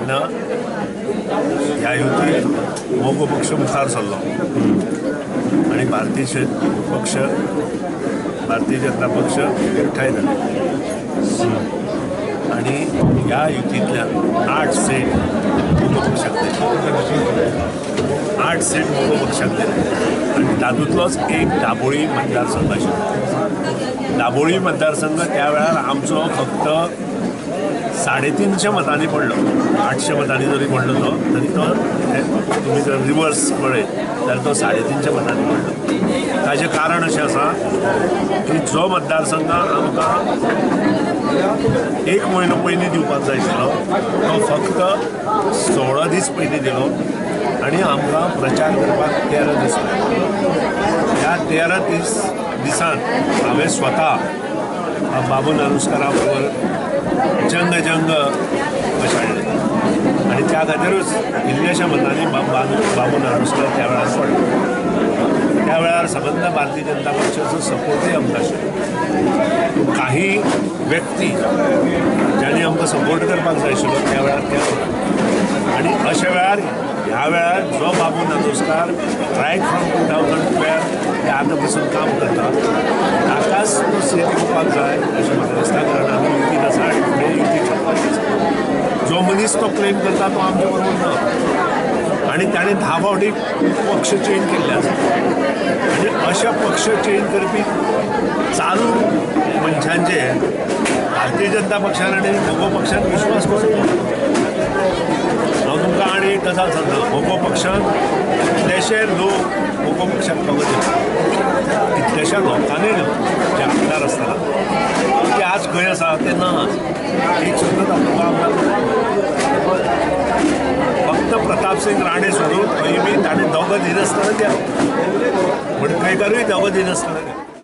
तेन्ना ह्या युतीत मगो पक्ष मुखार सरलो आनी भारतीय जनता पक्ष एकठांय जाले आनी ह्या युतींतल्यान 8 सीट मगो पक्षाक दिले, 8 सीट मगो पक्षाक दिले आनी तातूंतलोच एक दाबोळी मतदारसंघ आशिल्लो. दाबोळी मतदारसंघ त्या वेळार आमचो फक्त 350 मतांनी पडलो. 800 मतांनी जरी पडलो तो तरी तो तुमी जर रिवर्स पळयत जाल्यार तो 350 मतांनी पडलो. ताचें कारण अशें आसा की जो मतदारसंघ आमकां 1 म्हयनो पयलीं दिवपाक जाय आशिल्लो तो फक्त 16 दीस पयलीं दिलो आनी आमकां प्रचार करपाक 13 दीस मेळ्ळे. ह्या 13 दिसांत हांवें स्वता बाबू नारुस्कारा बरोबर जंग जंग अशें हाडलें आनी त्या खातीरूच इल्ल्याशा मतांनी बाबू नारुस्कार त्या वेळार पडलो. त्या वेळार सबंद भारतीय जनता पक्षाचो सपोर्टूय आमकां आशिल्लो. काही व्यक्ती ज्यांनी आमकां सपोर्ट करपाक जाय आशिल्लो त्या वेळार ते आनी अशा वेळार ह्या वेळार जो बाबू नानोस्कार रायट फ्रॉम 2012 ते आतां पसून काम करता ताकाच तो सीट दिवपाक जाय अशें म्हाका दिसता. कारण आमी युतीत आसा आनी फुडें युती चलपाक आसा. जो मनीस तो क्लेम करता तो आमचे बरोबर ना आनी ताणें 10 फावटी पक्ष चेंज केल्ले आसा आनी अशा पक्ष चेंज करपी चालू मनशांचे भारतीय जनता पक्षान आनी मगो पक्षान विश्वास कसो दवरलो? हांव तुमकां आनी एक गजाल सांगता, मगो पक्षान कितलेशे लोक मगो पक्षाक मगो दिला, कितलेश्या लोकांनी जे आमदार आसतना ते आज खंय आसा ते ना. एक सुद्दां तातूंत आमदार फक्त प्रतापसिंग राणे सोडून खंय बी ताणें दोगां दिनासतना गेलो, मडकयकारूय दोगां दिनासतना गेलो.